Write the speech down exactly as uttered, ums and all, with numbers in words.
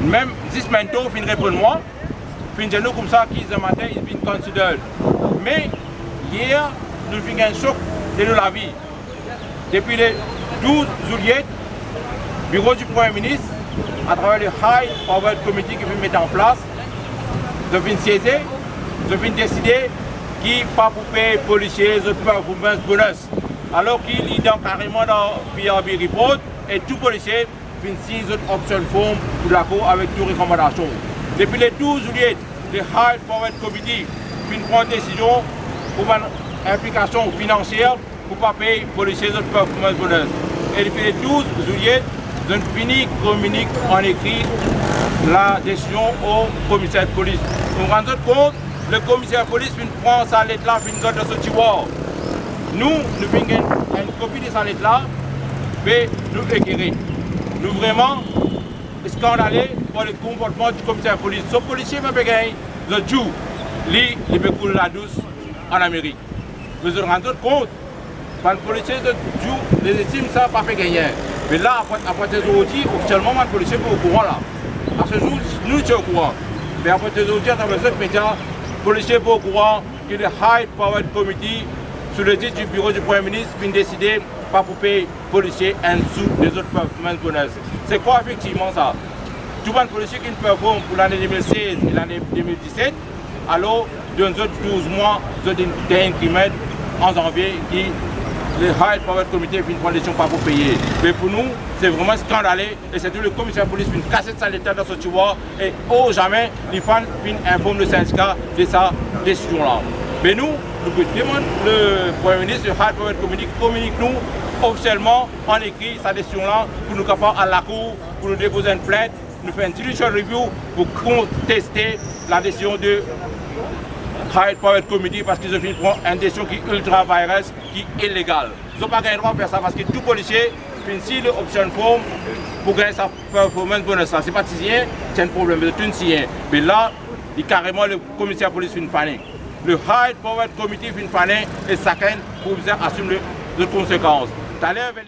Mem zis Mento finn reponn mwa, finn dir nou koumsa ki Saint-Martin is being considered. Me yer, nou finn gagn sok de nou lavi. Depi le douz zilye, biro di Premie Minis, atraver le High Powered Committee ki finn met an plas, zot finn sieze, zot finn deside ki pa pou pey polisie zot performance bonus. Alor ki li dan kareman dan P R B report, e tou polisie finn sign zot option form pou dakor avek tou rekomandasion. Depi le douz zilye, le High Powered Committee finn pran desizion pou bann inplikasion finansier pou pa pey polisie zot performance bonus. E depi le douz zilye, zot fini kominik an ekri ladesizion o komiser polis. Nou rann zot kont, le komiser polis finn pran sa let la, finn zet dan so tiwar. Nou, nou finn gagn enn kopi de sa let la, me nou ekere. Nou vreman skandale par le konportman di komiser polis. So polisie pa pe gagn zot zour, li, li pe koul ladous an Amerik. Me zot rann zot kont, bann polisie zot zour, lezestim sa pa pe gagne. Me la, apre, apre zordi, ofisielman, bann polisie pe okouran la. A se zour, nou ti okouran. Me apre zordi, atraver zot media, polisie pe okouran ki le High Powered Committee, sou lezid di biro di Premie Minis, finn deside pa pou pey polisie enn sou de zot performance bonus. Se kwa efektivman sa? Tou bann polisie ki finn perform pou lane de mil sez e lane de mil diset, alor donn zot douz mwa, zot inn gagn increment an zanvie ki le High Powered Committee finn pran desizion pa pou peye. Me pou nou, se vreman skandale. E sirtou le komiser polis finn kaset sa let la dan so tiwar e o zame li finn, finn inform le sindika de sa desizion la. Me nou, nou pe demann le Premie Minis, le High Powered Committee kominik nou ofisielman an ekri sa desizion la pou nou kapav al lakour, pou nou depoz enn plint, nou fer enn judicial review pou konteste ladesizion de High Powered Committee, parski zot finn pran enn desizion ki ultra vires, ki ilegal. Zot pa gagn drwa fer sa, parski tou polisie finn sign le option form pou gagn sa performance bonus la. Se pa ti sign, ti enn problem, zot finn sign. Me la, li kareman le komiser polis finn fane. Le High Powered Committee finn fane e sakenn pou bizin asim le, zot konsekans. Taler, ver